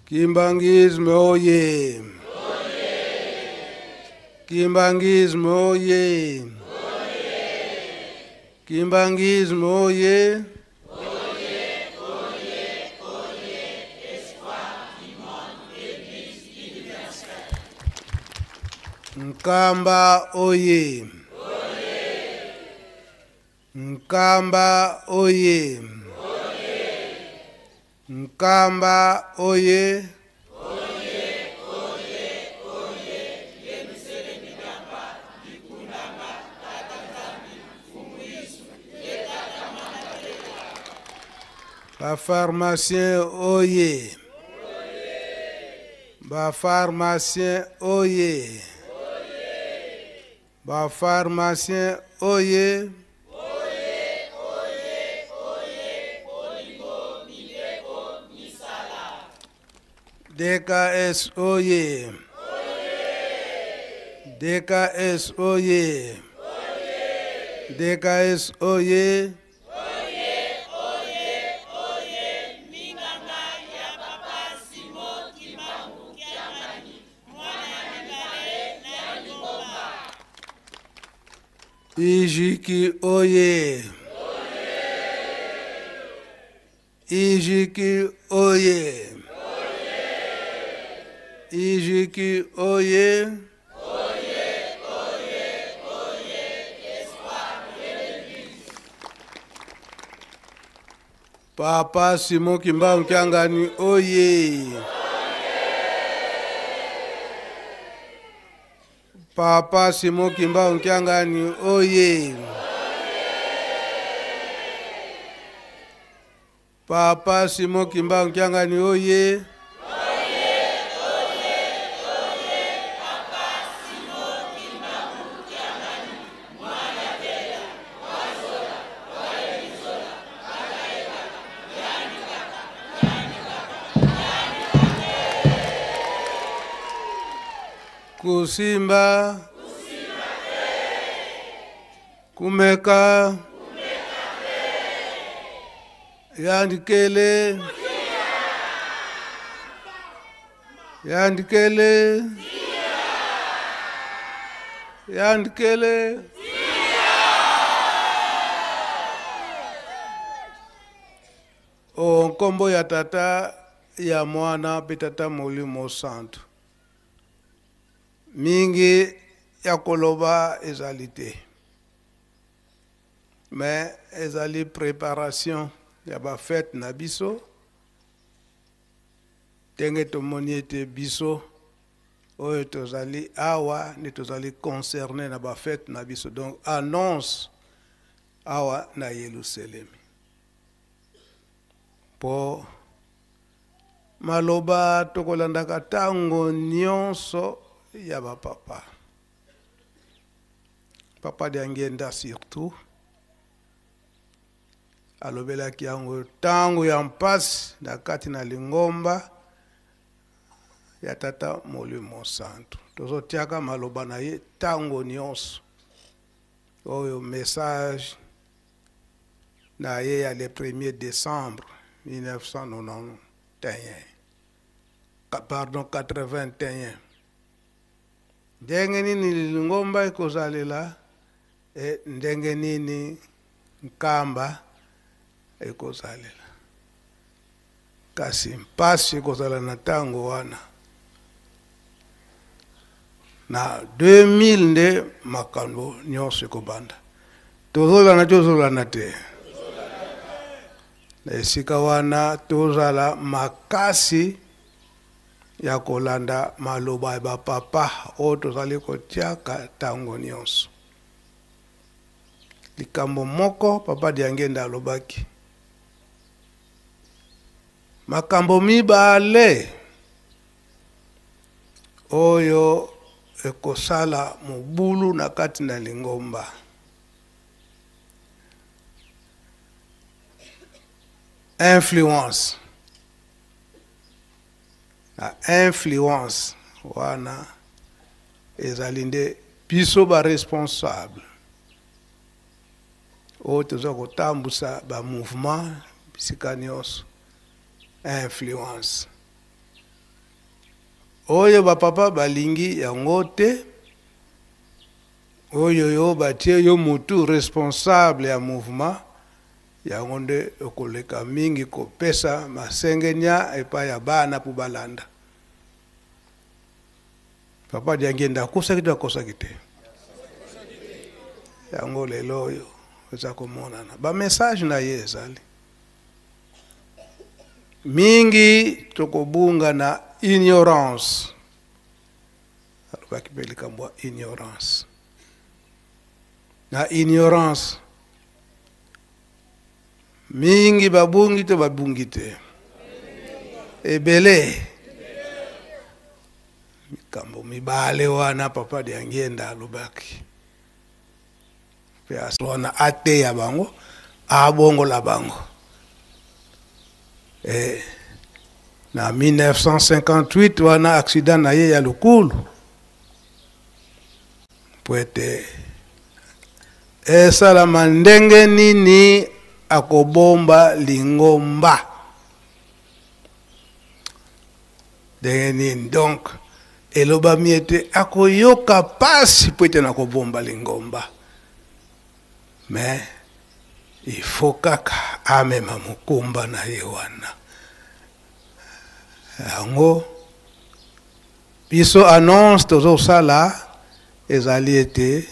Kimbanguisme oye! Kimbanguisme oye! Kimbanguisme oye! Nkamba oye! Nkamba oye! Nkamba oye! Ba pharmacien oye! Ba pharmacien oye! Ba pharmacien oye! DKS oye! DKS oye! DKS oye! Ijiki oye! Ijiki oye! Ijiki oye! Papa Simon Kimbangu Kiangani oye! Papa Simon Kimbangu Kiangani oye! Papa Simon Kimbangu Kiangani oye! Kusimba, Kumeka, Yandikele, Yandikele, Yandikele. O nkombo ya tata ya mwana mpe tata molimo santu. Mingi ya koloba ezali te. Mais ezali preparation ya ba fete na biso. Ndenge tomoni ete biso oyo tozali awa nde tozali concerne na ba fete na biso. Donc annonce awa na Yelusalemi. Po maloba tokolandaka ntango nyonso ya ba papa. Papa Diangienda surtout alobelaki yango ntango ya mpasi na kati na lingomba ya Tata Molimo Santu. Tozotiaka maloba na ye ntango nyonso. Oyo message na ye ya le 1er décembre 1991, pardon, 81. Ndenge nini lingomba ekozalela e ndenge nini nkamba ekozalela, kasi mpasi ekozala na ntango wana. Na 2000 nde makambo nyonso ekobanda. Tozolanda, tozolanda te. Na esika wana tozala makasi ya kolanda maloba ya bapapa oyo tozali kotiaka ntango nyonso. Likambo moko papa Diangenda alobaki, makambo mibale oyo ekosala mobulu na kati na lingomba. Influence. Na influence wana ezali nde biso ba responsable oyo toza kotambusa ba mouvement bisika nyonso. Influence. Oyo ba papa balingi yango te, oyo yo batie yo mutu responsable ya mouvement, yango nde okoleka mingi kopesa masengenya epai ya bana mpo balanda. Papa Diangienda akosaki to akosaki te? Yango lelo oyo eza komonana ba message na ye ezali mingi, tokobunga na ignorance. Alobaki mpe likambo ya ignorance, na ignorance mingi babungi to babungi te ebele. Likambo mibale wana Papa Diangienda alobaki mpe wana ateya bango, abongola bango. E, na 1958 wana accident na ye ya lukulu, mpo ete esalama ndenge nini akobomba lingomba ndenge nini. Donc elobami ete akoyoka pasi mpo ete nakobomba lingomba, mais il faut kaka amema mokumba na ye wana. Yango biso annonce tozosala ezali ete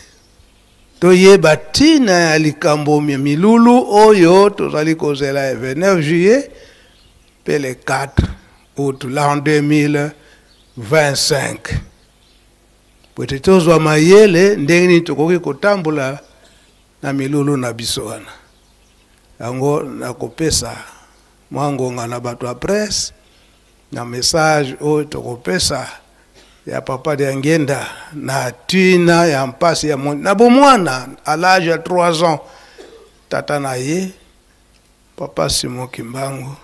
toyeba ntina ya likambo ya milulu oyo tozali kozela ya 29 juillet mpe le 4 août l'an 2025, po ete tozwa mayele ndenge nini tokoki kotambola na milulu na biso wana. Yango nakopesa mwa ngonga na bato ya presse na message oyo tokopesa ya Papa Diangienda na ntina ya mpasi ya na bomwana à l'âge ya 3 ans. Tata na ye Papa Simon Kimbangu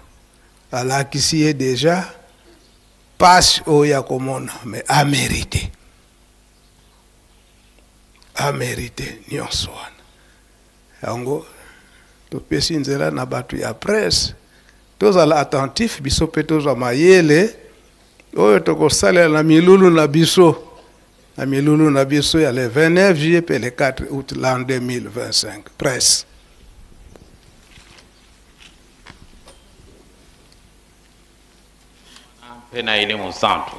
alakisi ye deja pasi oyo ya komona, mais amérité, amérité nyonso wana. Yango topesi nzela na bato ya presse, tozala attentif, biso mpe tozwa mayele oyo tokosalela na milulu na biso, na milulu na biso ya le 29 juillet mpe le 4 août l'an 2025. Presse. Mpe na elimo santu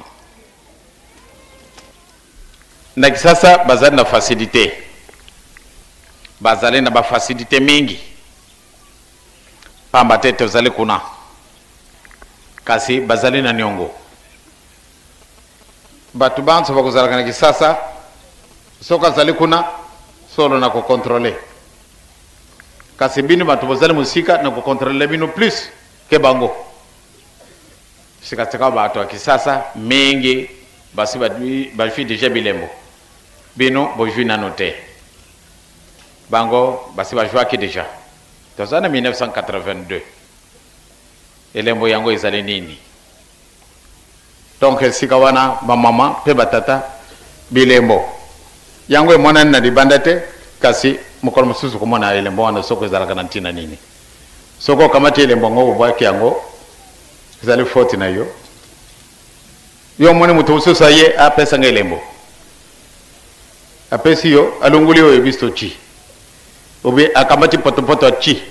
na Kisasa bazali na facilité, bazali na bafacilité mingi, pamba te tozali kuna, kasi bazali na niongo. Bato banso bakozalaka na Kisasa, soki azali kuna solo na kokontrole, kasi bino bato bozali mosika na kokontrole bino plus ke bango. Sikasika bato ya Kisasa mingi basi bazwi deja bilembo, bino bozwi nano te, bango basi bazwaki deja. Toza na 1982, elembo yango ezali nini? Donc esika wana bamama mpe batata, bilembo yango emonani na libanda te, kasi mokolo mosusu komona elembo wana soki ezalaka na ntina nini. Soki okamati elembo yango obwaki yango, ezali faute na yo. Yo omoni moto mosusu aye apesa nga elembo, apesi yo, alongoli oyo biso ti obi akamati potopoto ati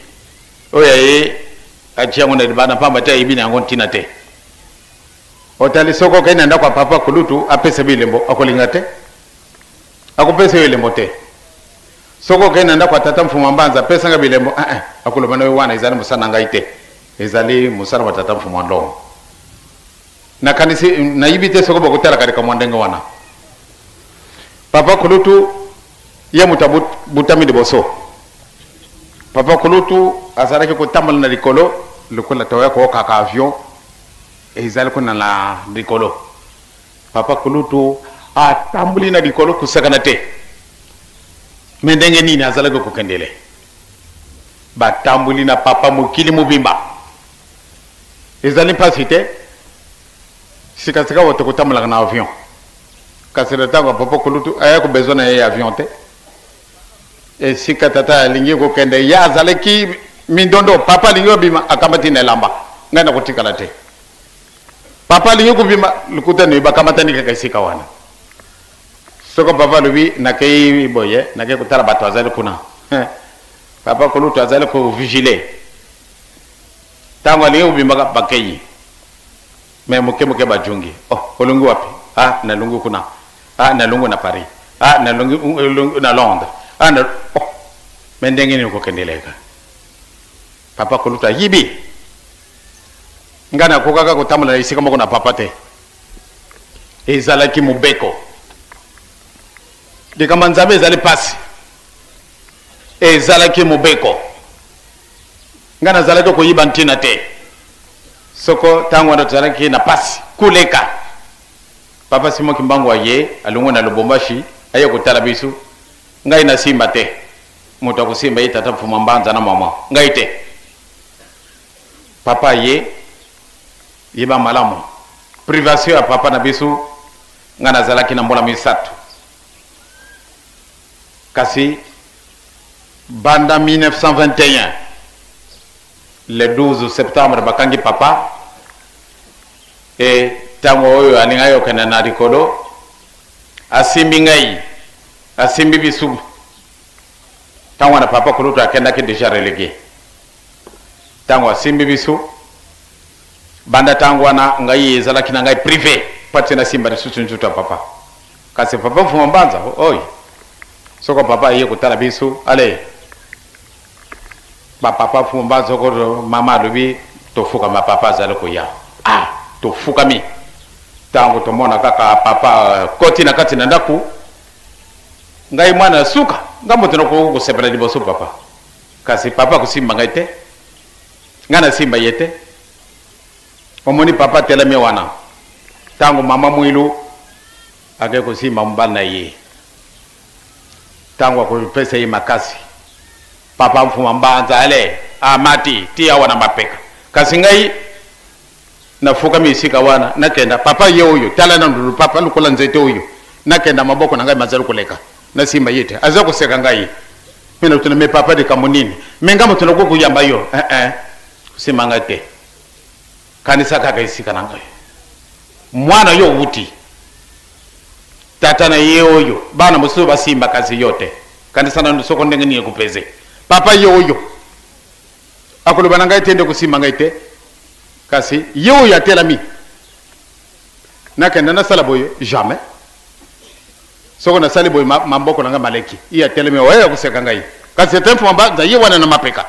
oyo aye atia yango na libanda, pamba te ayebi na yango ntina te. Otali soki okei na ndako ya papa kulutu apesa bilembo, akolinga te, akopesa yo elembo te. Soki okei na ndako ya tata Mfuma Mbanza apesanga bilembo, eh, eh, akoloba na yo wana ezali mosala na ngai te, ezali mosala wa tata Mfuma Ndongo. Nakanisi nayibi te soki bokotalaka likambo ndenge wana. Papa kulutu ye moto abutami liboso. Papa kulutu azalaki kotambola na likolo lokola toya kookaka avion ezali kuna na likolo. Papa kulutu atamboli na likolo kosakana te, me ndenge nini azalaki kokendele? Batamboli na papa mokili mobimba, ezali mpasi te. Sikasika oyo tokotambolaka na avion, kasi na ntango ya papa kulutu aya kobesoin na ye ya avion te. Esika tata alingi kokende, ye azalaki mindondo, papa alingi obima, akambati na elamba, ngai nakotikala te. Papa alingi kobima lokuta na ye, bakamatani kaka esika wana. Soko papa alobi nakei boye, nakei kotala bato azali kuna. Papa kolutu azali kovigile. Ntango alingi kobimaka bakei. Me moke moke bajungi. Oh, olongi wapi? Ah, nalongi kuna. Ah, nalongi na Paris. Ah, nalongi na Londres. Ah, na... Oh. Me ndenge nini kokendeleka? Papa kolutu ayibi. Ngai nakokaka kotambola na esika moko na papa te. Ezalaki mobeko. Likambo ya Nzambe ezali pasi. Ezalaki mobeko. Ngai nazalaki koyiba ntina te. Soko ntango wana tozalaki na pasi kuleka. Papa Simon Kimbangu aye alongwe na Lubumbashi aye kotala biso. Ngai nasimba te. Moto akosimba ye tata Mfuma Mbanza na mama. Ngai te. Papa ye yeba malamu privation ya papa na biso. Ngai nazalaki na mbula 3 kasi banda 1921 le 12 septembre bakangi papa. E ntango oyo alingaki kokende na likolo, asimbi ngai, asimbi biso. Ntango wana papa kulutu akendaki deja relégué. Ntango asimbi biso, banda ntango wana ngai ezalaki na ngai privé pati nasimba lisusu nzoto ya papa. Kasi papa Mfuma Mbanza oyo, soko papa aye kotala biso, ale bapapa Mfuma Mbanza, soko mama alobi tofukama, papa azali koya. Ah, tofukami. Ntango tomona kaka papa koti na kati na ndako, ngai mwana ya suka, ngai moto nakoki kosepela liboso papa. Kasi papa akosimba ngai te, ngai nasimba ye te. Omoni papa atelemi wana, ntango mama Mwilu ake kosimba mobali na ye, ntango akopesa ye makasi, papa Mfuma Mbanza ale amati ti awa na mapeka. Kasi ngai nafukami esika wana, nakenda papa ye oyo, tala na ndulu papa lokola nzete oyo, nakenda maboko na ngai mazali koleka, nasimba ye te, aza koseka ngai. Me natuna, me papa likambo nini? Me ngai moto nakoki koyamba yo? Eh, eh, kosimba ngai te. Kanisa kaka esika na ngai, mwana yo owuti tata na ye oyo, bana mosusu basimba kasi yo te. Kanisa nanu soko ndenge nini ekopeze papa ye oyo akoloba na ngai te nde kosimba ngai te. Kasi ye oyo atelami, nakenda nasala boye jamais. Soko nasali boye, maboko na ngai maleki. Ye atelemi oyo akoseka ngai, kasi ete Mfuma Mbanza ye wana na mapeka,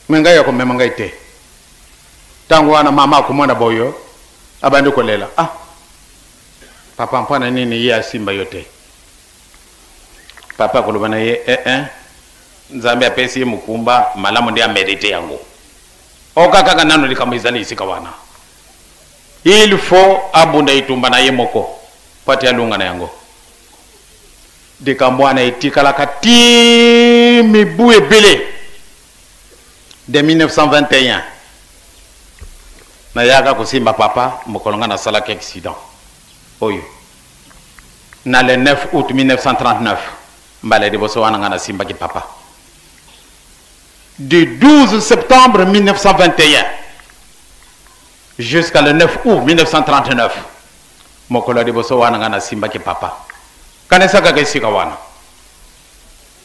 me ngai akomema ngai te. Ntango wana mama akomona boyo, abandi kolela. Ah, papa, mpona nini ye asimba yo te? Papa akoloba na ye, eh, eh, Nzambe apesi ye mokumba malamu nde amerite yango. Oka kaka nano likambo ezali esika wana, il faut abunda etumba na ye moko po ate alonga na yango. Likambo wana etikalaka ti mibu ebele. De 1921 nayaka kosimba papa mokolo ngai nasalaki accident oyo na le 9 août 1939. Mbala liboso wana ngai nasimbaki papa du 12 septembre 1921 jusqu'à le 9 août 1939, mokolo ya liboso wana ngai nasimbaki papa. Kanisa kaka esika wana,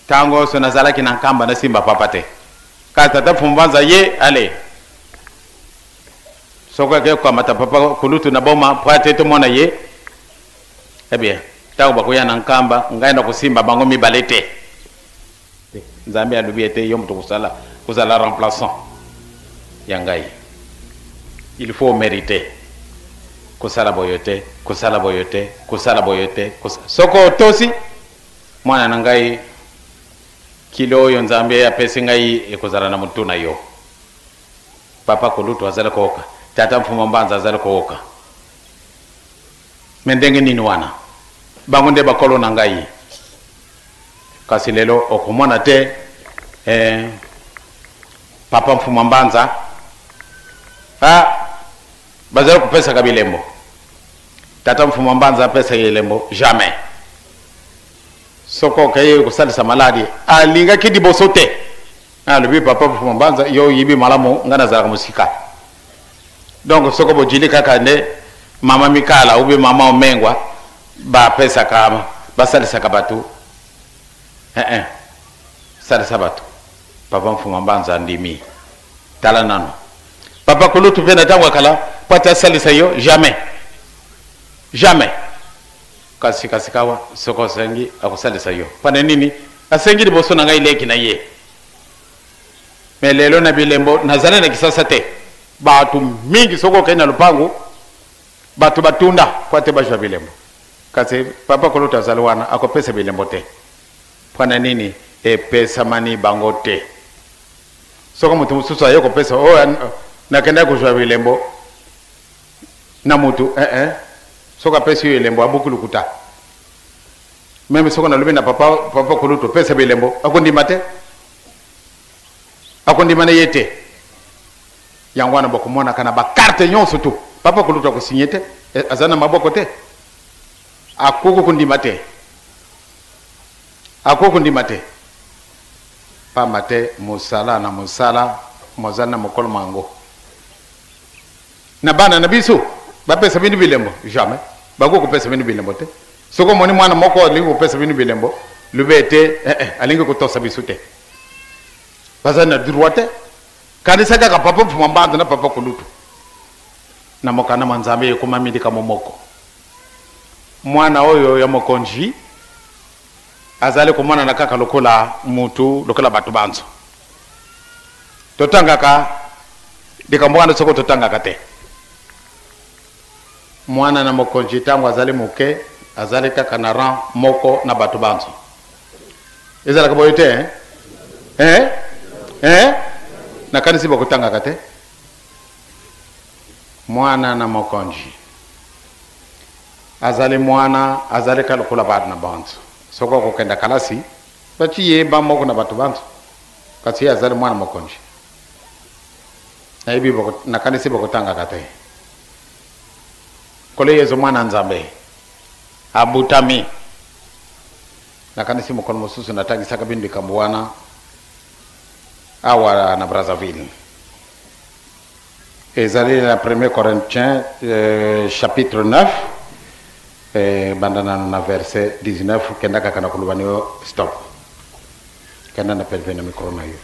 ntango nyonso nazalaki na Nkamba, nasimba papa te. Kasi tata Mfumbanza ye ale soki ake kokamata papa kulutu na boma po ate tomona ye. Eh bien, ntango bakoya na Nkamba, ngai nakosimba bango mibale te. Nzambe alobi ete yo moto kosala kozala remplaçant ya ngai, il faut mériter kosala boyo te, kosala boyo te, kosala boyo te. Soko otosi, mwana na ngai, kilo oyo Nzambe apesi ngai ekozala na motu na yo. Papa kolutu azali kooka, tata Mfuma Mbanza azali kooka, me ndenge nini wana bango nde bakolo na ngai? Kasi lelo okomona te, eh, papa Mfuma Mbanza, ah, bazali kopesaka bilembo. Tata Mfuma Mbanza apesaka elembo jamais. Soko okei kosalisa maladi, alingaki liboso te. Alobi, papa Mfuma Mbanza, yo oyebi malamu ngai nazalaka mosika. Donc soko bojili kaka nde mama Mikala ou bien mama Omengwa bapesaka, basalisaka bato. Eh eh, salisa bato. Papa Mfuma Mbanza andimi. Tala nano papa kulutu mpe na ntango ya kala po ate asalisa yo, jamais, jamais. Kasi kasi kawa soko asengi, akosalisa yo. Mpona nini asengi liboso na ngai leki na ye? Me lelo na bilembo nazali na Kisasa te, bato mingi soki okei na lopango, bato batunda po ate bazwa bilembo. Kasi papa kulutu azali wana, akopesa bilembo te. Mpona nini? Epesamani bango te. Soko moto mosusu aye kopesa oyo, nakendaki kozwa bilembo na motu, eh, eh. Soki apesi yo elembo, abuki lokuta. Même soko nalobi na papa kulutu pesa bilembo, akondima te, akondima na ye te. Yango wana bokomonaka na bacarte nyonso tu, papa kulutu akosinye te, aza na maboko te, akoki kondima te, akoki kondima te, pamba te mosala na mosala mozali na mokolo mango. Na bana na biso bapesa bino bilembo, jamais bakoki kopesa bino bilembo te. Soki omoni mwana moko alingi kopesa bino bilembo, lobi ete eh, eh, alingi kotosa biso te, bazali na droit te. Kanisa kaka papa Mfuma Mbanza na papa kulutu na mokanda mwa Nzambe ekomami likambo moko. Mwana oyo ya mokonzi azali komonana kaka lokola mutu, lokola bato banso. Totangaka likambo wana soko totangaka te. Mwana na mokonzi, ntango azali moke, azali kaka na rang moko na bato banso. Ezalaka boye te, eh? Eh? Eh? Nakanisi bakotangaka te. Mwana na mokonzi azali mwana, azali kaka lokola bana banso. Soki akokenda kalasi, bati ye ba moko na bato banso, kasi ye azali mwana mokonzi. Nayebi, nakanisi bakotangaka te. Nkolo Yezu mwana Nzambe abutami. Nakanisi mokolo mosusu natangisaka bino likambo wana awa na Brazzaville. Ezali na 1er Corinthiens, chapitre 9, banda nano na verset 19, kenda kaka na koloba na yo stop. Kenda na pembe na micro na yo.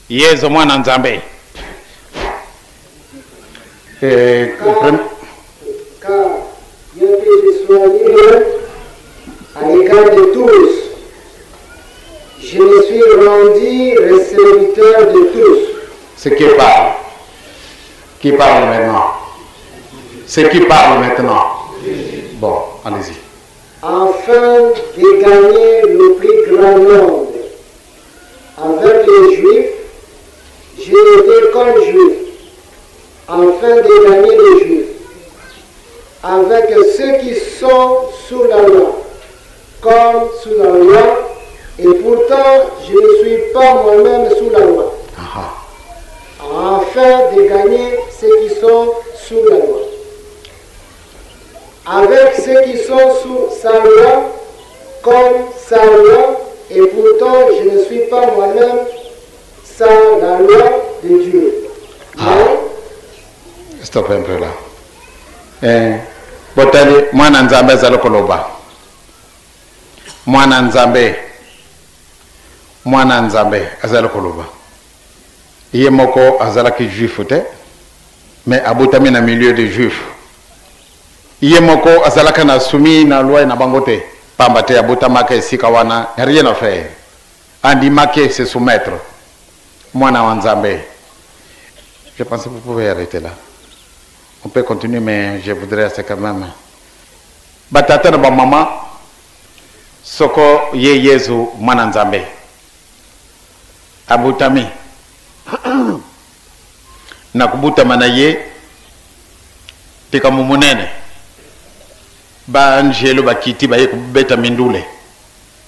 Yezu mwana Nzambe. Car, bien que je sois libre à l'égard de tous, je me suis rendu le serviteur de tous. C'est qui parle? Qui parle maintenant? C'est qui parle maintenant? Bon, allez-y. Afin de gagner le plus grand nombre. Avec les Juifs, j'ai été comme Juif, afin de gagner les Juifs. Avec ceux qui sont sous la loi, comme sous la loi, et pourtant je ne suis pas moi-même sous la loi, afin de gagner ceux qui sont sous la loi. Avec ceux qui sont sous sa loi, comme sa loi, et pourtant je ne suis pas moi-même sans la loi de Dieu. Ah. Stop un peu là. Botali mwana Nzambe azali koloba. Mwana Nzambe, mwana Nzambe azali koloba. Ye moko azalaki juif te, mais abotami na milieu de juif. Ye moko azalaka na soumis na loi na bango te, pamba te abotamaka esika wana, rien à faire. Andimaki se soumettre. Mwana wa Nzambe. Je pense que vous pouvez arrêter là. On peut continuer, mais je voudrais assez quand même. Batata na bamama, soko ye Yezu mwana Nzambe abutami, na kobutama na ye likambo monene, baangelo bakiti, baye kobeta mindule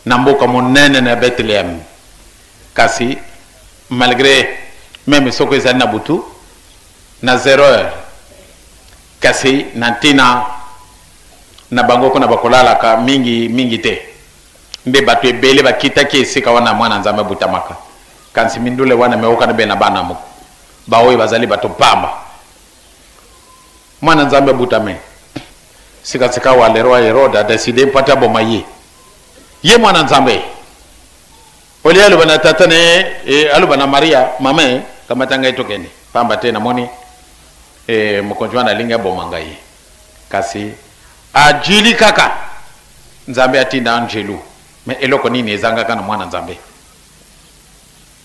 na mboka monene na Bethlehem. Kasi malgré même soko ezali na butu na 0 heure, kasi na ntina na bango kuna bakolalaka mingi mingi te, nde bato ebele bakitaki esika wana mwana Nzambe abutamaka. Kasi mindule wana meokana be na bana moko. Baoyo bazali bato pamba. Mwana Nzambe abutame. Sika-sika wa le roi Herode a decide mpo ate aboma ye. Ye mwana Nzambe. Olie aloba na tata na ye, e, aloba na Maria, mama ye, kamata ngai tokende. Pamba te namoni e, mokonzi wana alingi aboma ngai. Kasi ajili kaka Nzambe atinda angelu. Me eloko nini ezangaka na mwana Nzambe?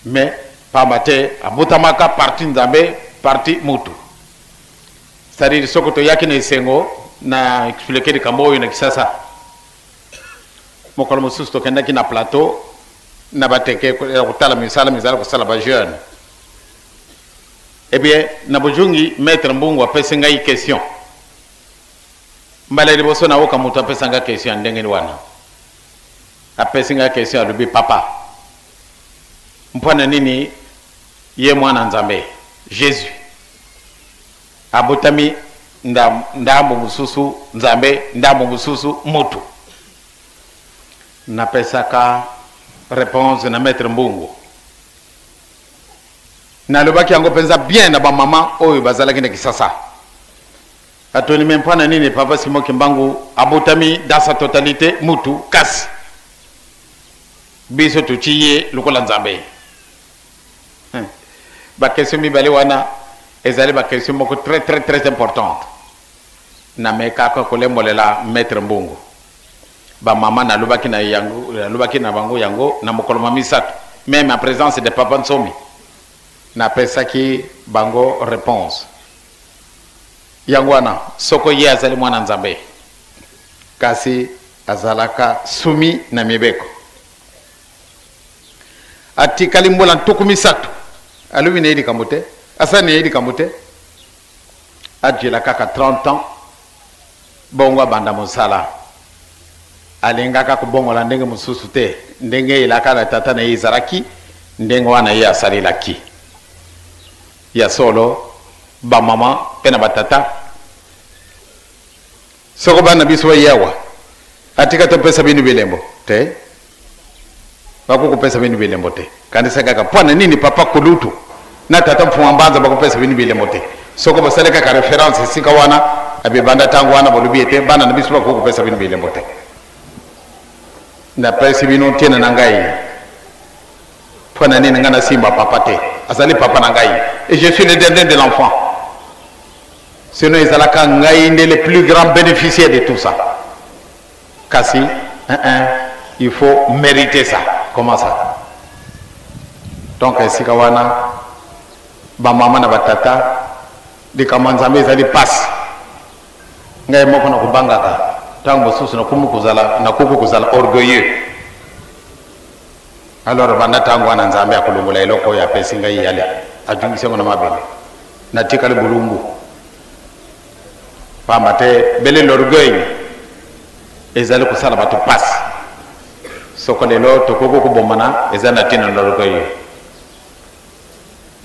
Me pamba te abotamaka parti Nzambe, parti mutu. C'est-à-dire soko toyaki na esengo na expliquer likambo oyo na Kisasa. Mokolo mosusu tokendaki na plateau na bateke ya kotala misala mizali kosala ba jeune. Eh bien, na bozongi maître Mbungu apesi ngai question. Mbala liboso nayoka moto apesa ngai question ya ndenge wana. Apesi ngai question, alobi papa, mpo na nini ye mwana Nzambe Jésus abotami ndambo mosusu Nzambe, ndambo mosusu moto? Napesaka réponse na maître Mbungu. Nalobaki yango mpenza bien na bamama oyo bazalaki na Kisasa. Atoni me mpo na nini papa Simon Kimbangu abotami dans sa totalité mutu, kasi biso totie ye lokola Nzambe? Ba question mibale wana ezali ba question moko très très très importante. Namekaka kolembolela maître Mbungu. Ba mama nalobaki na yango, nalobaki na bango yango na mokolo ma misato, même en présence de papa Nsomi. Napesaki bango réponse. Yango wana soko ye azali mwana Nzambe, kasi azalaka soumis na mibeko. Atikali mbula ntuku misato, alobi na ye likambo te, asali na ye likambo te, ajela kaka 30 ans bongo abanda mosala. Alingaka kobongola ndenge mosusu te, ndenge elaka na tata na ye ezalaki, ndenge wana ye asalelaki. Ya solo, bamama mpe na batata, soko bana biso baye awa, atika topesa bino bilembo te, bakoki kopesa bino bilembo te. Kanisa kaka mpo na nini papa kulutu na tata Mfuma Mbanza bakopesa bino bilembo te? Soko basali kaka reference esika wana, abebanda ntango wana bolobi ete bana na biso bakoki kopesa bino bilembo te. Napesi bino ntina na ngai. Mpo na nini ngai nasimba papa te? Azali papa na ngai et je suis le dernier de l'enfant. Sinon ezalaka ngai nde le plus grand bénéficiaire de tout ça. Kasi, hein, hein, il faut mériter ça. Comment ça? Donc esika wana ba mama na ba tata likambo ya Nzambe ezali pasi. Ngai moko nakobangaka ntango mosusu nakomi kozala, nakoki kozala orgueilleux. Alors banda ntango wana Nzambe akolongola eloko oyo apesi ngai yale, ajungisi yango na mabele, natikali bolumbu. Pamba te bele l'orgueil ezali kosala bato pasi. Soko lelo tokoki kobomana eza na ntina na l'orgueil.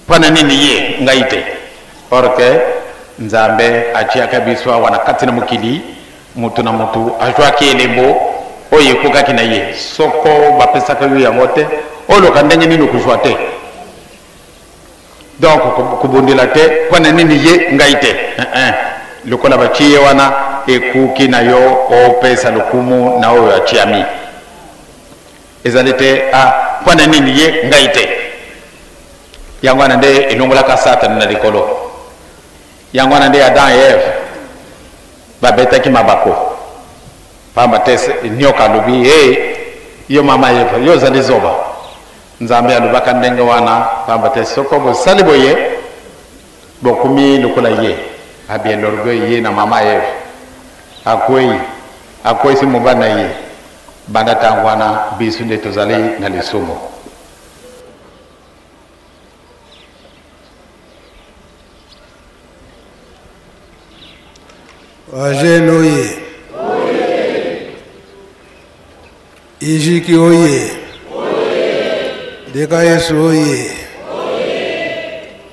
Mpo na nini ye ngai te? Or que Nzambe atiaka biso awa na kati na mokili, moto na moto azwaki elembo oyo ekokaki na ye. Soko bapesaka yo yango te, oloka ndenge nini okozwa te? Donc kobondela te mpo na nini ye ngai te. Lokola batie ye wana, ekoki na yo opesa lokumu na oyo atiami. Ezali te a mpo na nini ye ngai te. Yango wana nde elongolaka Satana na likolo. Yango wana nde Adam et Eve babetaki mabako, pamba te nyoka alobi, hey, yo mama Eva, yo ozali zoba. Nzambe alobaka ndenge wana pamba te soko bosali boye bokomi lokola ye. Abie l'orgueil ye na mama Eve akwei, akweisi mobali na ye. Banda ntango wana biso nde tozali na lisumu. Wajene oye! Ijiki oye! Deka Yesu oye!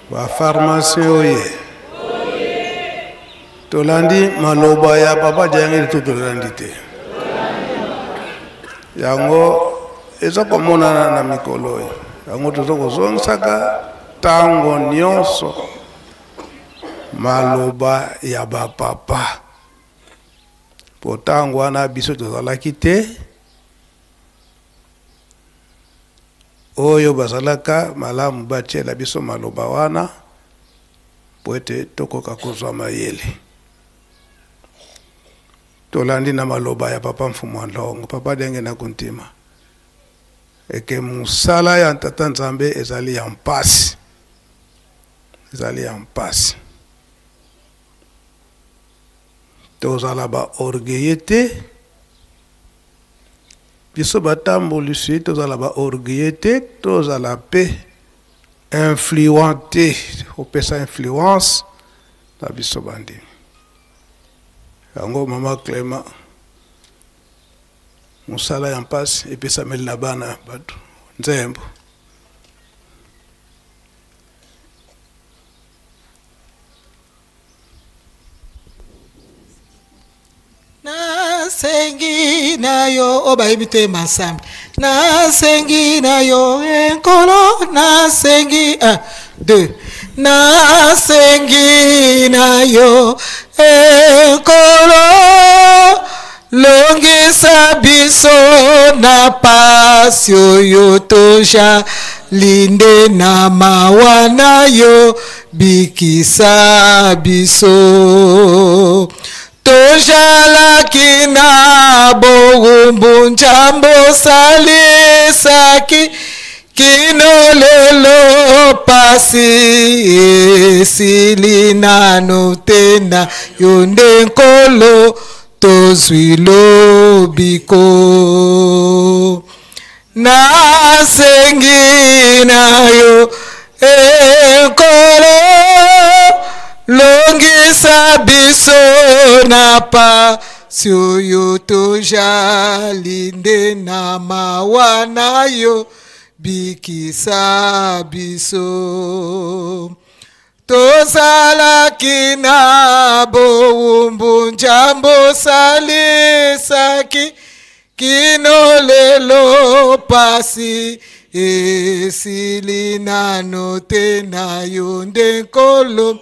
Ba pharmacien oye! Tolandi maloba ya papa Diangeli to tolandi te? Yango eza komonana na mikolo oyo, yango toza kozongisaka. ntango nyonso maloba ya bapapa, mpo ntango wana biso tozalaki te oyo bazalaka malamu batiela biso maloba wana mpo ete tokoka kozwa mayele. Tolandi na maloba ya papa Mfumu wa Nlongo, papa Denge na Kuntima, eke mosala ya Tata Nzambe ezali ya mpasi, ezali ya mpasi. Tozala ba orgueilleux te, biso batambolisi tozala ba orgueilleux te, tozala pe influent te, kopesa influence na biso bandimi. Yango mama Clément, mosala ya mpasi epesameli na bana bato nzembo. Nasengi na yo, oyo bayebi toyemba ensemble. Nasengi na yo Nkolo, nasengi 1 2, nasengi na yo Nkolo, longisa biso na pasi oyo tojali nde na mawa na yo, bikisa biso. Tojalaki na bowumbu, Nzambe osalisaki kino lelo, pasi esili nanu te, na yo nde Nkolo tozwi lobiko. Nasengi na yo Nkolo, longisa biso na pasi oyo tojali nde na mawa na yo, bikisa biso. Tozalaki na bowumbu, Nzambe osalisaki kino lelo, pasi esili nano te, na yo nde Nkolo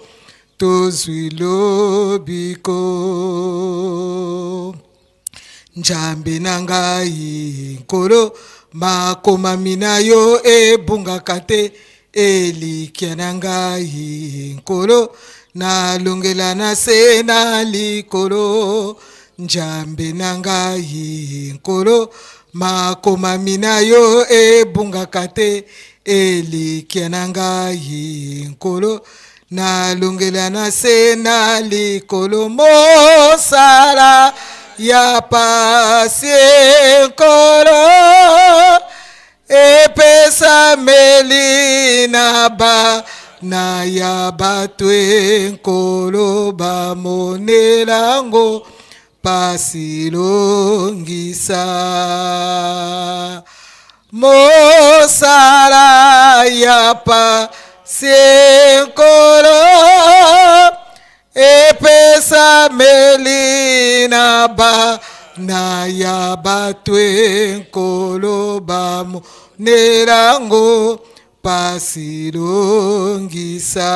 tozwi lobiko. Nzambe na ngai Nkolo, makomami na yo ebungaka te, elikya na ngai Nkolo, nalongela na se na likolo. Nzambe na ngai Nkolo, makomami na yo ebungaka te, elikya na ngai Nkolo, nalongela na se na likolo. Mosala ya pasi Nkolo epesameli na bana ya bato, Nkolo bamonelango pasi longisa. Mosala ya pasi Nkolo epesameli na bana ya bato, Nkolo bamonelango pasi longisa.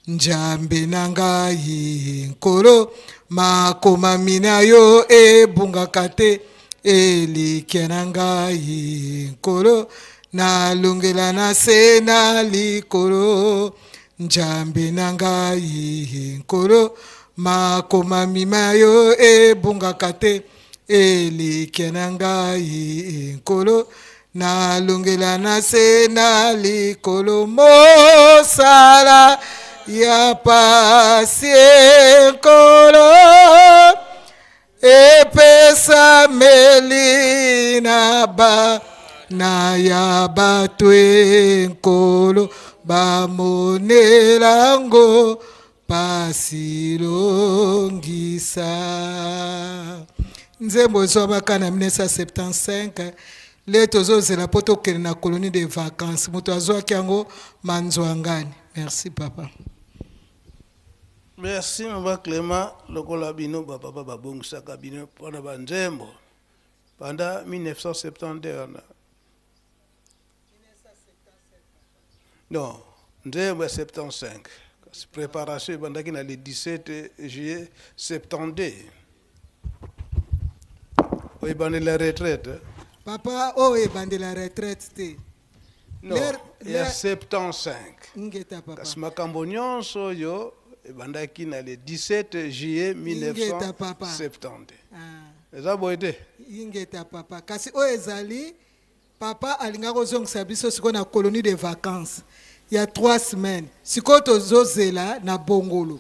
Nzambe na ngai Nkolo, makomami na yo ebungaka te, elikya na ngai Nkolo, nalongela na se na likolo. Nzambe na ngai Nkolo, makomami na yo ebungaka te, elikya na ngai Nkolo, nalongela na se na likolo. Mosala ya pasi Nkolo epesameli na bana ya bato, Nkolo bamonelango pasi longisa. Nzembo ezwamaka na 1975, le tozozela mpo tokende na colonie de vacances. Moto azwaki yango Manzwangani. Merci papa. Merci mama Clément. Lokola bino bapapa babongisaka bino mpona banzembo pendant 1972 wana. Non, nzembo ya 75. Kasi préparation ebandaki na le 17 juillet 72. Oyo ebandeli ya retraite. Papa, oyo ebandeli ya retraite te. Non, ya 75. Ingeta papa. Kasi makambo nyonso oyo ebandaki na le 17 juillet 1972. Ah. Eza boye te? Ingeta papa. Kasi oyo ezali papa alingaki kozongisa biso sikoyo na colonie de vacances ya 3 semaines. Sikoyo tozozela na Bongolo.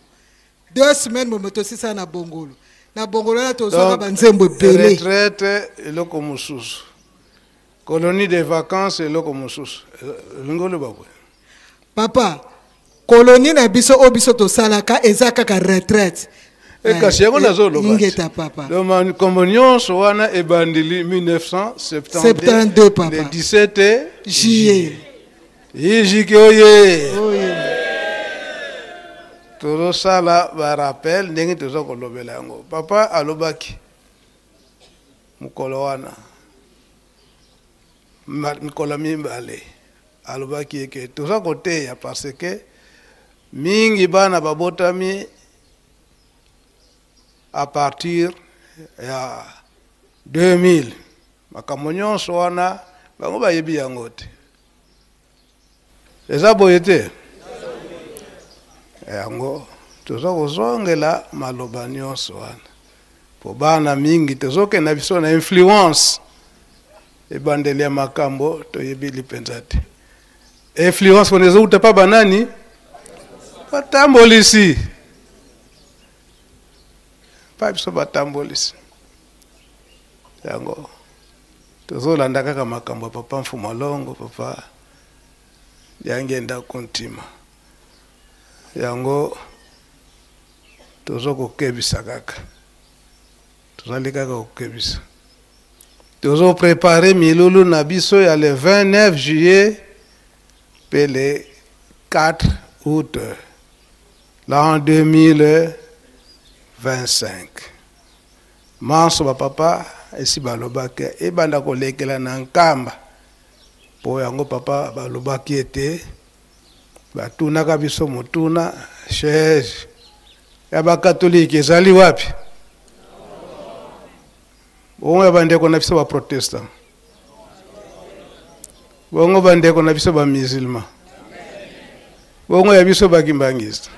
2 semaines momo tosisa na Bongolo. Na Bongolo wana tozwaka banzembo ebele. Retraite eloko mosusu. Colonie de vacances eloko mosusu. Olingi oloba boye? Papa, colonie na biso oyo biso tosalaka eza kaka retraite. E kasi yango nazoloba. Ingeta papa. Donc makambo nyonso wana ebandeli 1972 72 papa. Le 17 juillet. Ijiki oye. Oye. Tozosala ba rappel ndenge toza kolobela yango. Papa alobaki mokolo wana, mikolo mibale, alobaki eke toza koteya parce que mingi bana babotami à partir ya 2000. Makambo nyonso wana bango bayebi yango te. Eza boye te? Yango toza kozongela maloba nyonso wana po bana mingi tozokenda biso na influence ebandeli ya makambo toyebi lipenza te. Influence wana ezouta pa banani? Batambolisi. Pa biso batambolisi. Yango tozolanda kaka makambo ya papa Mfumu Alongo, papa Diangienda Kuntima. Yango tozokokebisa kaka, tozali kaka kokebisa. Tozoprepare milulu na biso ya le 29 juillet pe le 4 août l'an 2025. Manso ba papa esi balobaki ebanda kolekela na Nkamba. Po yango papa balobaki ete batunaka biso motuna chaise ya bakatolike ezali wapi? Bongo ya bandeko na biso ba protestant, bongo bandeko na biso ba musulman, bongo ya biso ba kimbangiste.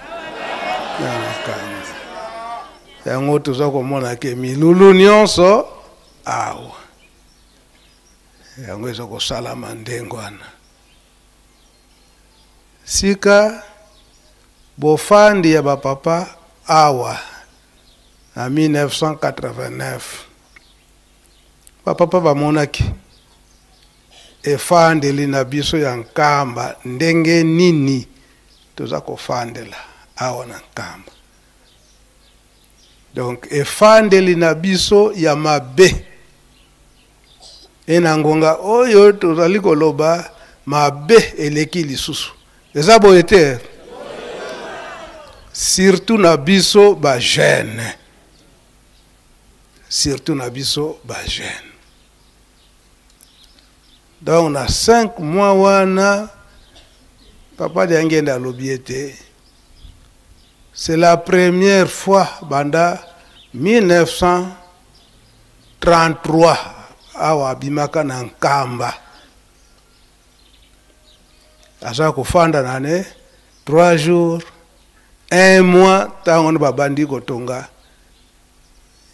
Yango toza komona ke milulu nyonso awa yango eza kosalama ndenge wana. Sika bofandi ya bapapa awa na 1989, bapapa bamonaki efandeli na biso ya Nkamba ndenge nini toza kofandela awa na Nkamba. Donc efandeli na biso ya mabe e na ngonga oyo tozali koloba mabe eleki lisusu. Eza boye te? Surtout na biso ba jeune. Surtout na biso ba jeune. Donc na 5 mois wana papa Diangienda alobi ete c'est la première fois banda 1933 awa abimaka na Nkamba. Aza kofanda na ne 3 jours, 1 mois tango wana babandi kotonga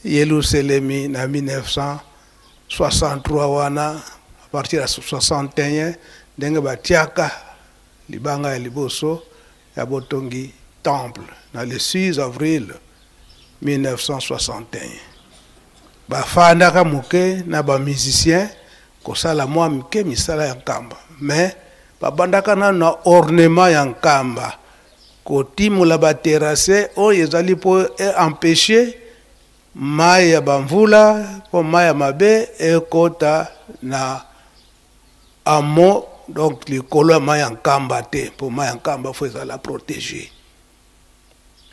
Yelusalemi na 1963 wana, à partir ya 61 ndenge batiaka libanga ya liboso ya botongi temple na le 6 avril 1961. Bafandaka moke na ba musiciens kosala mwa mike misala ya Nkamba, mais babandaka nano na ornement ya Nkamba, kotimola ba terrasse oyo ezali po empêcher mai ya bamvula po mai ya mabe ekota na amo, donc likolo ya mai ya Nkamba te, po mai ya Nkamba fo ezala protégé.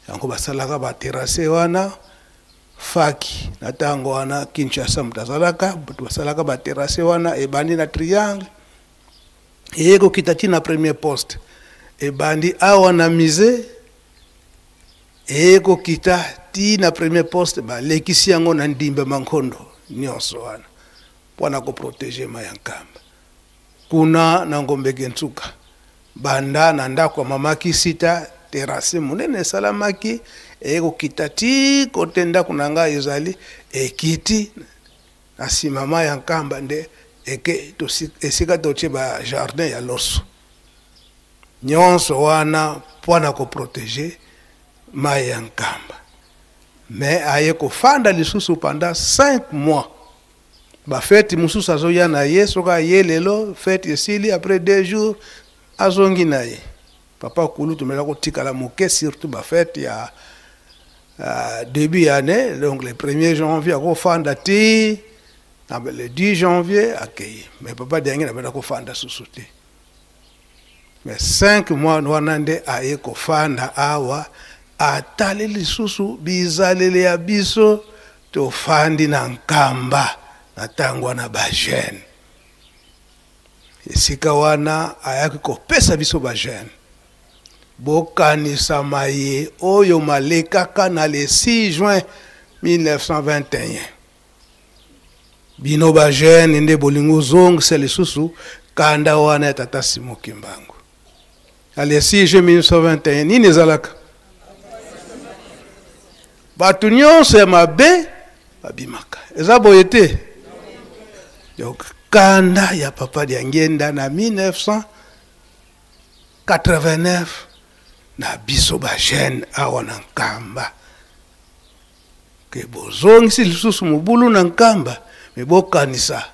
Yango basalaka ba terrasse wana faki na tango wana Kinshasa moto azalaka, bato basalaka ba terrasse wana ebandi na triangle eye kokita ti na premier poste. Ebandi awa na musée, ekokita ti na premier poste, balekisi yango na Ndimbe Mankondo nyonso wana mpona koprotege mai ya Nkamba. Kuna na Ngombeke Nsuka, banda na ndako ya mama Kisita, terrasse monene esalamaki, ekokita ti kote ndako na ngai ezali, ekiti na nsima mai ya Nkamba nde eke esika totie ba jardin ya loso. Nyonso wana mpona koprotege mai ya Nkamba. Mais aye kofanda lisusu pendant 5 mois. Bafeti mosusu azoya na ye, soki aye lelo fete esili, après 2 jours azongi na ye. Papa Kulutu mela kotikala moke, surtout bafete ya début ya année, donc le 1er janvier akofanda ti na le 10 janvier akei. Mais papa Diangi na kofanda susu te. Mais 5 mois wana nde aye kofanda awa, atali lisusu bizaleli ya biso tofandi na Nkamba na ntango wana ba jeune. Esika wana ayaki kopesa biso ba jeune. Bokanisa maye oyo malekaka na le 6 juin 1921. Bino ba jeune nde bolingo zongisa lisusu kanda wana ya tata Simon Kimbangu. Na le 6 juin 1921 nini ezalaka? Bato nyonso ya mabe babimaka. Eza boye te? Donc kanda ya papa Diangienda na 1989 na biso ba jeune awa na Nkamba. Ke bozongisi lisusu mobulu na Nkamba, me bokanisa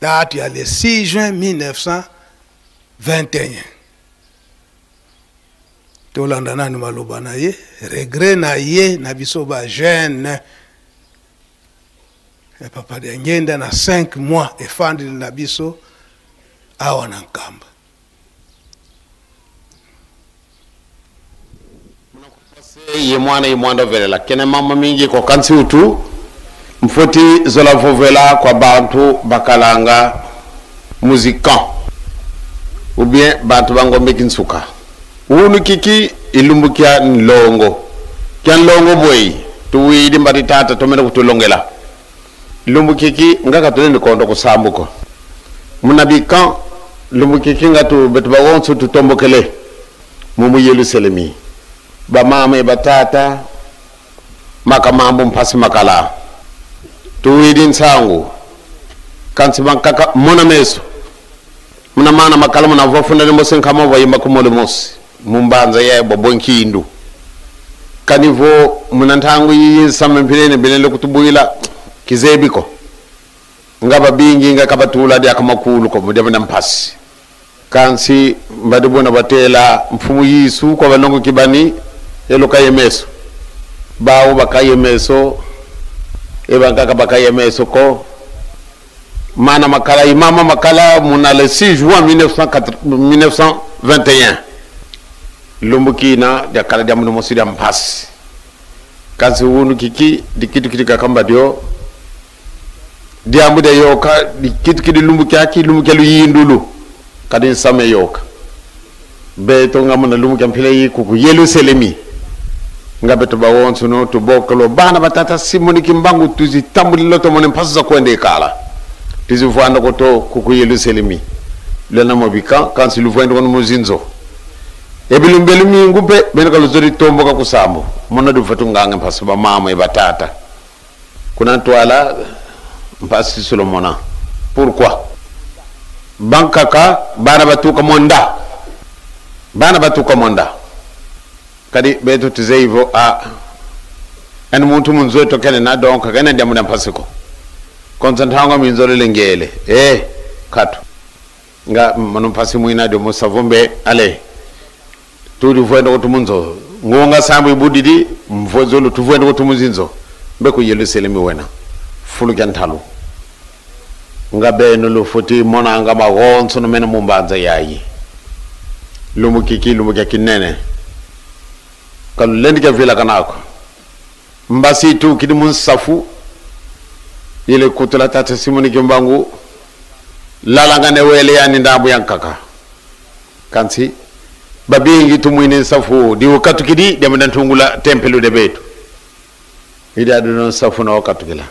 date ya le 6 juin 1921. Tolanda nanu maloba na ye, regret na ye na biso ba jeune. E papa Diangienda na 5 mois efandeli na biso awa na Nkamba. Ye mwana ye mwanda velela kene mama mingi ko kansi utu mfoti zola vovela kwa bantu bakalanga musican ou bien bantu bangombe kinsuka unu kiki ilumbukia nlongo kya nlongo bwei tuwidi mbati tata tomene kutulongela lumbu kiki ngaka tuleni kondo kusambuko munabikan lumbu kiki ngatu betu bawonsu tutombokele mumu Yerusalemi ba mama e batata makamambo mpasi makala tuwidi nsangu kansi bankaka mona meso muna mana makala muna vafunda ni mosi nkama vayimba kumole mosi mumbanza ya bobonkindu kanivo muna ntangu yiyi nsama mpilene bilele kutubwila kizebiko ngaba bingi nga kabatula dia kamakulu ko mudia muna mpasi kansi mbadi bona batela mfumu yisu kwa balongo kibani eloka yemeso bawo bakayemeso ebankaka bakayemeso ko mana makala imama makala muna le 6 juin 1921 lumbukina dia kala dia munu mosi dia mpasi kansi wunu kiki dikitu kiti kakamba dio diambu de yoka dikitu kiti lumbuki lumbuki luyindulu kadi nsame yoka beto nga muna lumbuki mpila yi kuku Yerusalemi nga beto bawonso no to bokolo bana batata Simoni Kimbangu tuzi tambulilo to mone mpasu za kwende ikala tuzi vwanda koto kuku Yerusalemi lena mobika kansi luvwendo kono muzinzo ebilumbelu mingu pe bena kaluzori tomboka kusambo mona dufatu nganga mpasu ba mama e batata kuna twala mpasi Solomona pourquoi bankaka bana batuka monda bana batuka monda kadi beto tizeivo a en muntu munzoto kene na donc kene ndiamu na mpasiko konzantanga minzole lengele katu nga manu mpasi muina de musavombe ale tudi voendo kutumunzo ngonga sambu ibudidi mvozolo tuvoendo kutumuzinzo mbeko Yerusalemi wena fuluka ntalo nga beno lufuti mona nga magonso no mena mumbanza yayi lumukiki lumuka kinene kalulendi ka vila kanako mbasi tu kidi munsafu ile kutula tata Simoni Kimbangu lalanga ne wele yani ndambu yankaka Kansi babingi tumwine nsafu di katukidi de mun tungula tempelo de betu. Ida do nsafu na wakatukila.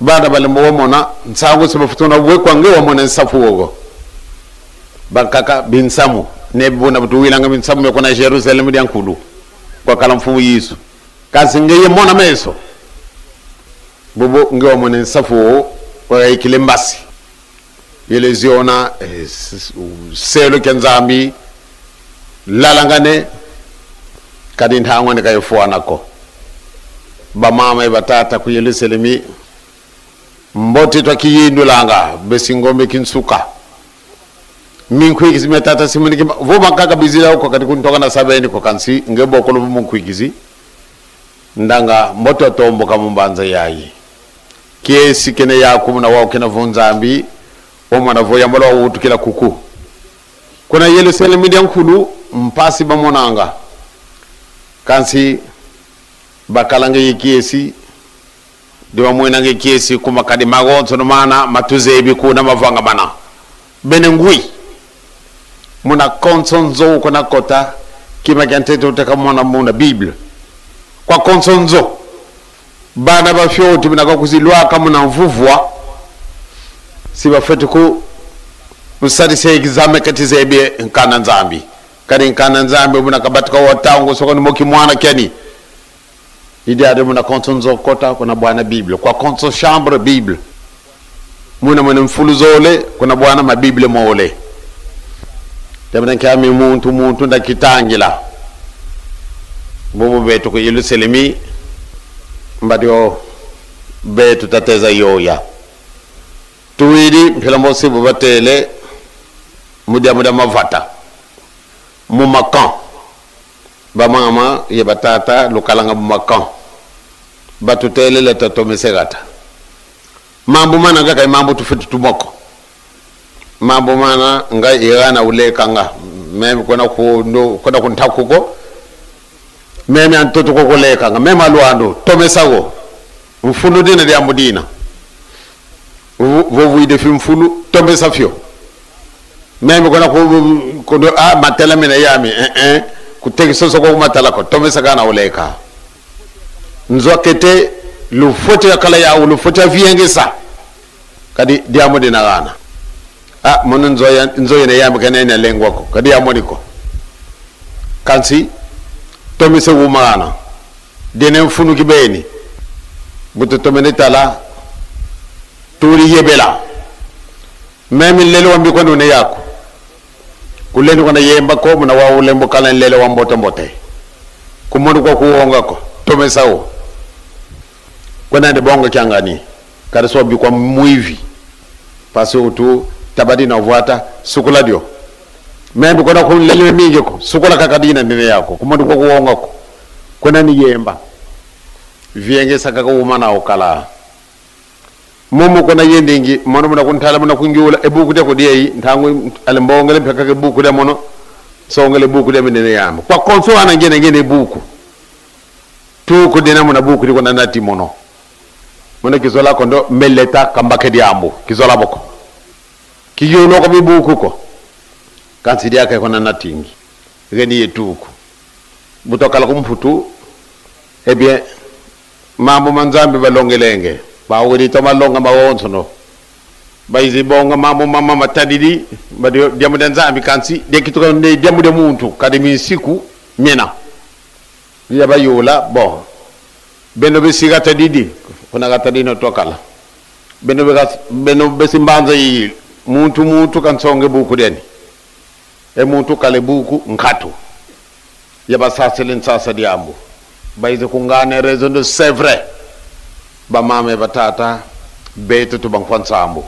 Bana bale mo mona nsango se bafutuna we kwange wa mona nsafu wogo. Bankaka binsamu ne bona butuwilanga binsamu me kona Jerusalem di ankulu. Kwa kala mfumu Yesu. Kansi ngeye mona meso. Bobo ngewa mona nsafu kwa ikile mbasi. Yeleziona selo kenzambi lalangane kadi ntangone kayofuanako. Bamama ebatata ku Yerusalemi mboti twakiyindulanga besingombe kinsuka. Minkwikisi metata simuniki vo bakaka bizila uko kati kuntoka na sabeni ko kansi ngebo ko munkwikisi ndanga mboto atomboka mumbanza yayi. Kiesi kene yakumu na wao kena vunzambi omwana vo yambala wutukila kuku. Kuna Yerusalemu dia nkulu mpasi bamonanga. Kansi bakalanga yekiesi de bamwenanga kiesi kuma kadi magonzo no mana matuzebi kuna mavanga bana. Benengui muna konsonzo kuna kota kima kantete utaka mwana muna Bible. Kwa konsonzo bana bafyoti bina kuzilwa muna mvuvwa si bafete ku musadise exame katizebe nkana nzambi. Kadi nkana nzambi muna kabatika watango soko ni moki mwana keni. Idi ade muna konsonzo kota kuna bwana Bible. Kwa konso chambre Bible. Muna mwana mfuluzole kuna bwana ma Bible mole. Temena kami muntu muntu ndakitangila. Bobo betu ku Yerusalemi mbadio betu tateza yoya. Tuwili mpela mbosi bobatele mudia mudia mavata. Mumakan. Ba mama ye batata lukalanga mumakan. Batutele le tatomisegata. Mambo mana ngaka mambo tufitu tumoko. Mambo mana nga irana ulekanga. Meme kona ku ndo kona kuntakuko. Meme antoto kokolekanga. Meme alwando tomesago. Mfunu dina dia mudina. Vovu ide fi mfunu tomesafyo. Meme kona ku kondo a matela mena yami kutekisoso ko matala ko tomesagana uleka. Nzokete lufote yakala ya lufote viengesa. Kadi dia mudina gana. Ah mono nzoya nzoya ne yambe kana ina lengwa ko kadi ya moniko. Kansi tomise wumana. Dene mfunu kibeni. Buto tomene tala turi yebela. Meme lelo wambi kwanu ne yako. Kuleni kwana yemba ko muna wa ulembo kala lelo wa mbote mbote. Kumundu kwa kuonga ko tomesao. Kwana de bonga kyangani. Kadi so bi kwa muivi. Pasi utu tabadi na vuata sukula dio. Membe kona kulele mingi ko sukula kakadina ndine yako. Kumundu kwa kuonga ko. Kwana ni yemba. Vienge saka ko umana okala. Momo kona yendingi mono muna kuntala muna kungiula ebuku de kodiei ntangu alembongele mpaka ke buku de mono songele buku de ndine yambo. Kwa konso ana ngene ngene buku. Tuko dena muna buku de kona nati mono. Mono kizola kondo meleta kambake diambo kizola boko. Kiyono ko bibuku ko. Kansi dia kona natingi. Ngeni yetuku. Butokala kumfutu. Eh bien mambo manzambi balongelenge. Bawuri to malonga mawonso no. Baizi bonga mambo mama matadidi badio diamu de nzambi kansi de kituka ne diamu de muntu kadi minsiku mena. Ya bayola bon. Beno besiga tadidi kuna katadino tokala. Beno bega beno besimbanza yi muntu muntu kansonge buku deni. E muntu kale buku nkatu. Ya basasele nsasa diambu. Baize kungane raison de c'est vrai. Ba mama batata betu tu bankwansambo.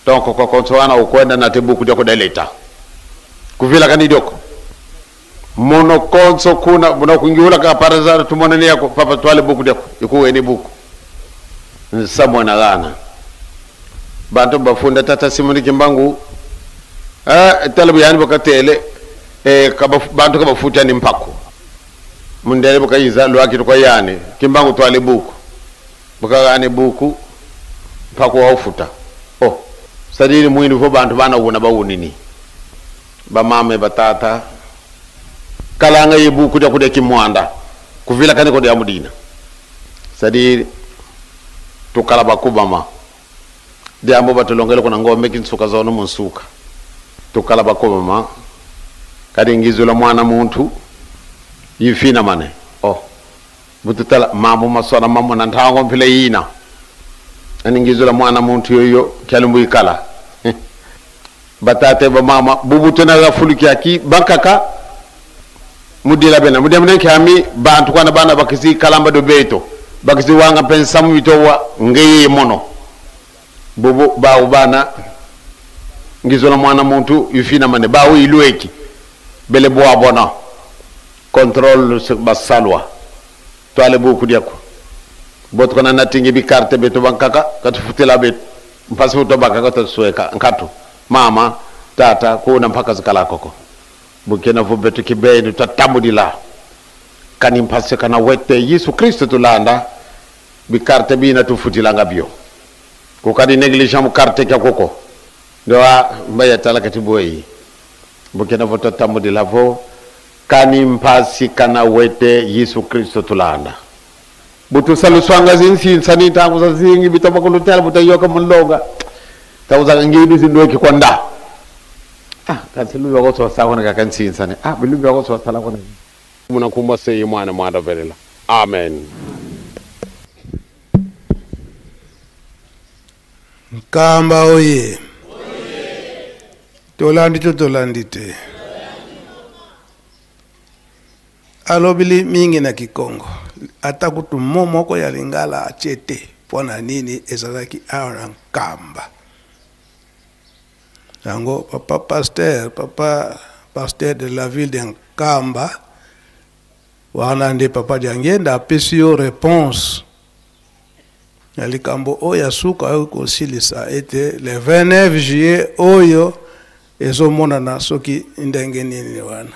Donc ko konsoana ukwenda na tebuku doko deleta. Kuvila kanidoko. Mono konso kuna muna kungiula ka parazara tumona ni yako papa twale buku deko ikuwe ni buku. Nsamona gana. Bantu bafunda tata Simoni Kimbangu. Talabu yani bakatele bantu kabafuta ni mpako. Mundele bakayiza lwaki kwa yani Kimbangu twale buku. Bakagane buku mpako waufuta. Oh, sadiri mwini fo bantu bana ubona bawunini. Bamame batata kalanga yebu kudia kudia kimwanda kuvila kani kodia mudina c'est-à-dire tukala bakubama diambo batulongele kuna ngombe kinsuka zono munsuka tukala bakubama kadi ngizula mwana muntu yifina mane oh bututala mamu masona mamu na ntango mpile yina ani ngizula mwana muntu yoyo kyalumbu ikala batate ba mama bubutuna ga fuluki aki bankaka mudila bena mudila bena kyami bantu kwana bana bakisi kalamba do beto bakisi wanga pensamu bitowa ngeye mono bubu bawu bana ngizola mwana muntu yufina mane bawu ilweki bele boa bona contrôle basalwa twale buku diako bot kona natingi bi carte beto bankaka katufutila beto mpasi uto bakaka tosueka nkatu mama tata kuna mpaka zikala koko bukena vo beto kibeni tatambudila kani mpasi kana wete Yesu Kristo tulanda bi carte bi na tufutila ngabio kukadi negligent mu carte kya koko ndoa mbaya tala katiboyi bukena vo tatambudila vo kani mpasi kana wete Yesu Kristo tulanda butu saluswanga zinsinsa ni tangu za zingi bitoma kulutela butayoka mulonga tawuza ngidu zindoki konda ah kasi lubi ko so sa kona ka nsinsa ni ah bilubi ko so sala kona muna kumba sey mwana mwana velela amen. Nkamba oye tolandi to tolandi te alobili mingi na Kikongo ata kutu mo moko ya Lingala atie te mpo na nini ezalaki awa na Nkamba. Yango papa pasteur, papa pasteur de la ville de Nkamba wana nde papa Diangienda apesi yo réponse ya likambo oyo ya suka oyo kosilisa ete le 29 juillet oyo ezomonana soki ndenge nini wana.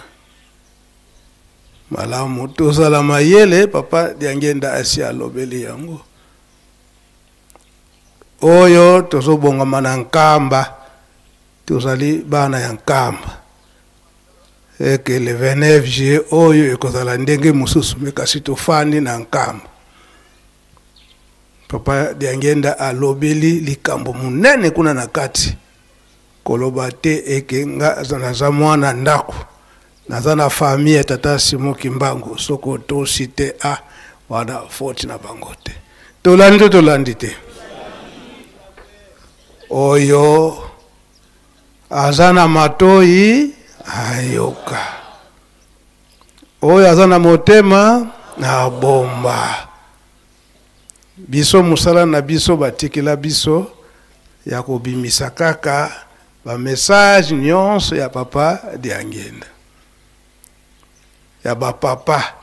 Malamu tozala mayele papa Diangienda asi alobeli yango oyo tozobongama na Nkamba tozali bana ya Nkamba eke le 29 juillet oyo ekozala ndenge mosusu me kasi tofandi na Nkamba. Papa Diangienda alobeli likambo monene kuna na kati koloba te eke nga naza mwana ndako naza na famille ya tata Simon Kimbangu soko tosi te a wana faute na bango te. Tolandi to tolandi te oyo aza na matoi ayoka oyo aza na motema na bomba. Biso musala na biso batikela biso ya kobimisa kaka ba message nyonso ya papa Diangienda ya ba papa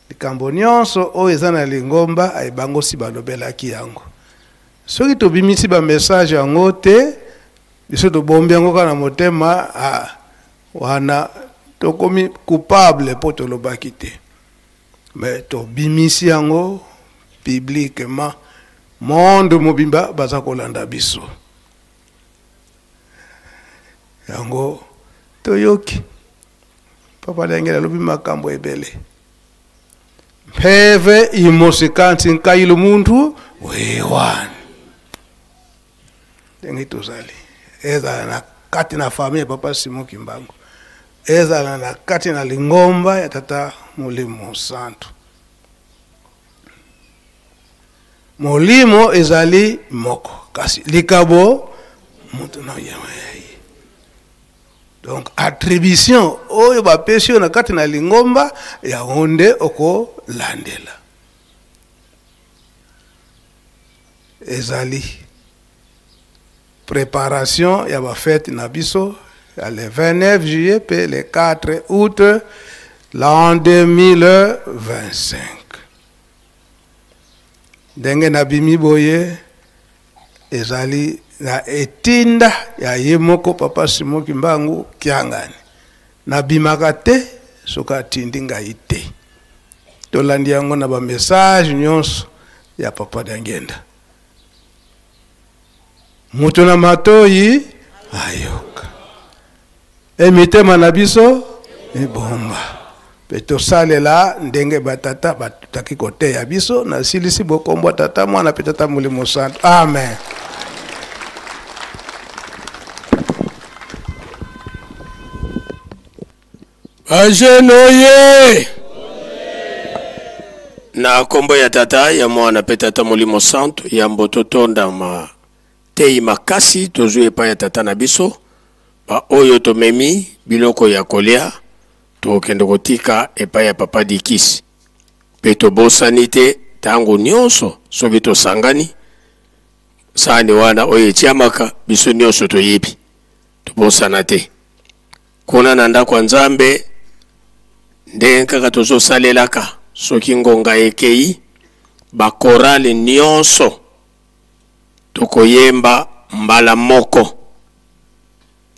likambo nyonso oyo eza na lingomba ayebango si balobelaki yango. Soki tobimisi ba message yango te biso tobombi yango kaka na motema wana tokomi coupable po tolobaki te. Mais tobimisi yango publiquement monde mobimba baza kolanda biso. Yango toyoki papa Diangienda alobi makambo ebele mpeve imosikansi nkailu muntu wewani ndenge tozali ezala na kati na famille ya papa Simon Kimbangu ezala na kati na lingomba ya tata Molimo Santu. Molimo ezali moko kasi likabo moto na ye. Donc attribution oyo bapesi yo na kati na lingomba yango nde okolandela. Ezali préparation ya ba fête na biso ya le 29 juillet pe le 4 août l'an 2025. Ndenge nabimi boye ezali na etinda ya ye moko papa Simon Kimbangu Kiangani. Nabimaka te soki atindi ngai te. Tolandi yango na ba message nyonso ya papa Diangienda. Moto na matoi ayoka. E mitema na biso mibomba. Mpe tosalela ndenge batata batutaki koteya biso. Nasilisi bokombo Tata, Mwana mpe Tata Molimo Santu. Amen. Bajene oye! Na nkombo ya Tata, ya Mwana mpe Tata Molimo Santu, yambo totonda mateyi makasi tozwi epai ya Tata na biso, baoyo tomemi biloko ya kolia tokokende kotika epai ya Papa Dikisi. Mpe tobosani te ntango nyonso soki tosangani sani wana oyo etiamaka biso nyonso toyebi, tobosana te. Kuna na ndako ya Nzambe, ndenge kaka tozosalelaka, soki ngonga ekei, bakorale nyonso tokoyemba mbala moko,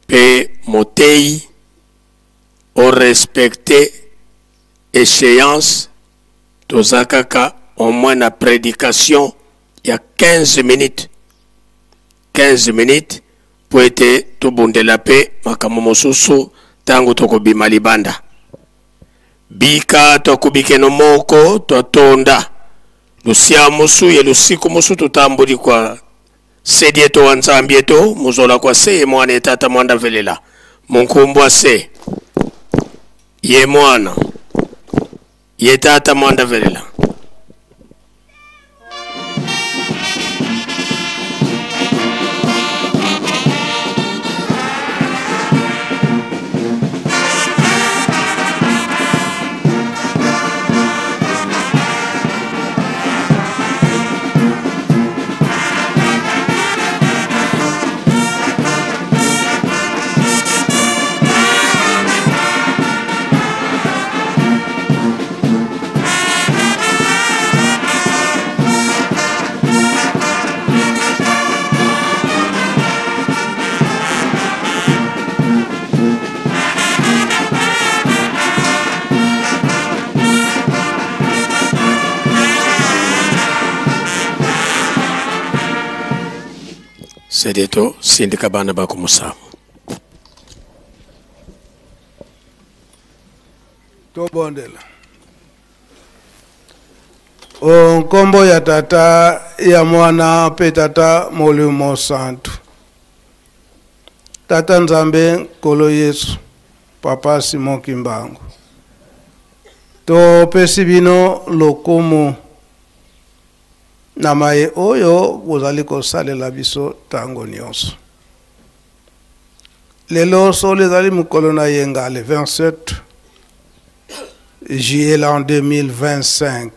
mpe moteyi orespecte échéance. Toza kaka au moins na prédication ya 15 minutes, 15 minutes mpo ete tobundela mpe makambo mosusu ntango tokobima libanda. Bika twakubikeno moko twatonda lusia mosu ye lusiku mosu tutambuli kwa sedi eto wa Nzambi eto muzola kwa se ye mwana ye tata mwanda velela munkumbwa se ye mwana ye tata mwanda velela. Sedeto sindika bana bakumusamu. Tobondela. O nkombo ya Tata, ya Mwana mpe Tata Molimo Santu. Tata Nzambe Nkolo Yesu, Papa Simon Kimbangu, topesi bino lokumu na maye oyo bozali kosalela biso tango nyonso. Lelo solo ezali mokolo na yenga le 27 juillet l'an 2025.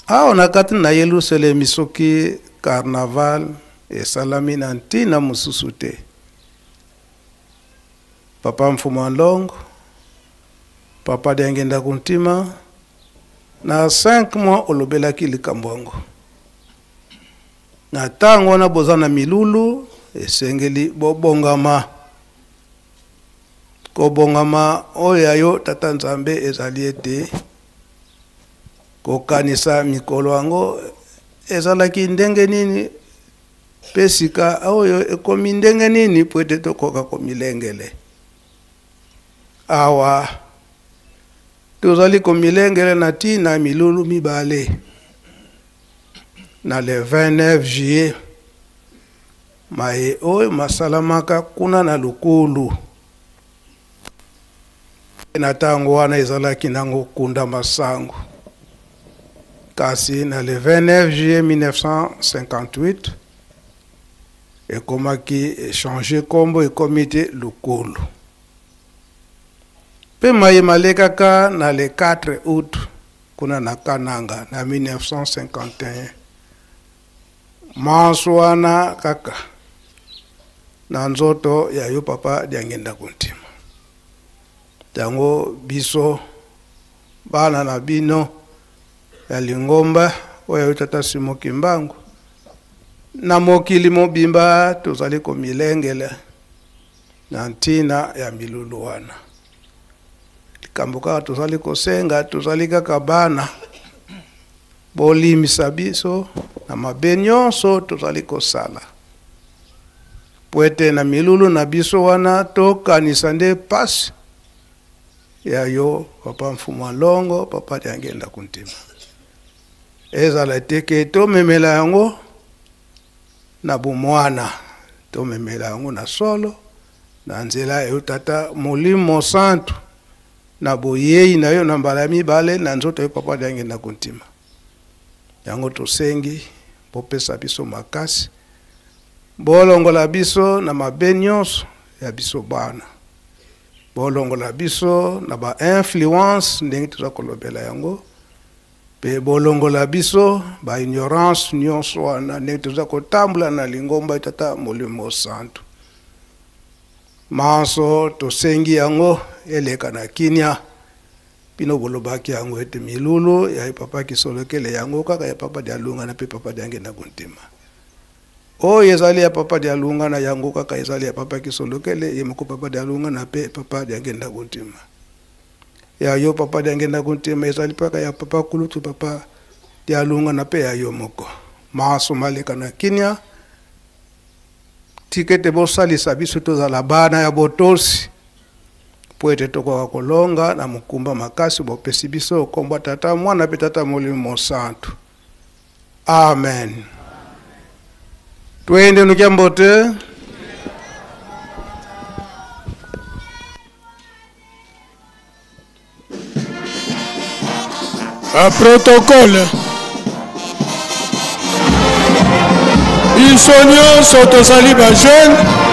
Awa na kati na Yelusalemi soki carnaval esalami na ntina mosusu te. Papa Mfuma Nlongo, Papa Diangenda Kuntima, na 5 mois olobelaki likambo yango. Na ntango wana boza na milulu, esengeli bobongama. Kobongama oyo ya yo Tata Nzambe ezali ete kokanisa mikolo yango ezalaki ndenge nini mpe sika oyo ekomi ndenge nini mpo ete tokoka komilengele. Awa tozali komilengele na ntina milulu mibale. Na le 29 juillet, maye oyo masalamaka kuna na Lukulu. Na ntango wana ezalaki nango kunda masango. Kasi na le 29 juillet 1958 ekomaki échanger kombo, ekomi te Lukulu. Pe maye malekaka na le 4 août kuna na Kananga na 1951. Manso wana kaka na nzoto ya yo Papa Diangenda Kuntima. Yango biso bana na bino ya lingomba oyo ya Tata Simon Kimbangu na mokili mobimba tozali komilengela na ntina ya milulu wana. Likambo kaka tozali kosenga, tozali kaka bana, bolimisa biso na mabe nyonso tozali kosala. Mpo ete na milulu na biso wana tokanisa nde pasi ya yo papa Mfumu Alongo, papa Diangenda Kuntima. Ezala te ke tomemela yango na bomwana, tomemela yango na solo na nzela ya yo Tata Molimo Santu, na boyei na yo na mbala ya mibale na nzoto ya papa Diangenda Kuntima. Yango tosengi bopesa biso makasi, bolongola biso na mabe nyonso ya biso bana, bolongola biso na ba influence ndenge toza kolobela yango, mpe bolongola biso ba ignorance nyonso wana ndenge toza kotambola na lingomba ya Tata Molimo Santu. Manso tosengi yango eleka na kimia. Bino bolobaki yango ete milulu ya papa Kisolokele yango kaka ya papa Dialungana mpe papa Diangenda Kuntima. Oyo ezali ya papa Dialungana yango kaka ezali ya papa Kisolokele, ye moko papa Dialungana mpe papa Diangenda Kuntima. Ya yo papa Diangenda Kuntima ezali kaka ya papa kulutu papa Dialungana mpe ya yo moko. Maso maleka na kimia. Tika ete bosalisa biso tozala bana ya botosi, mpo ete tokoka kolonga na mokumba makasi bopesi biso. Nkombo ya Tata, Mwana mpe Tata Molimo Mosantu. Amen. Twende nukia mbote. A protocole. Biso nyonso tozali ba jeune.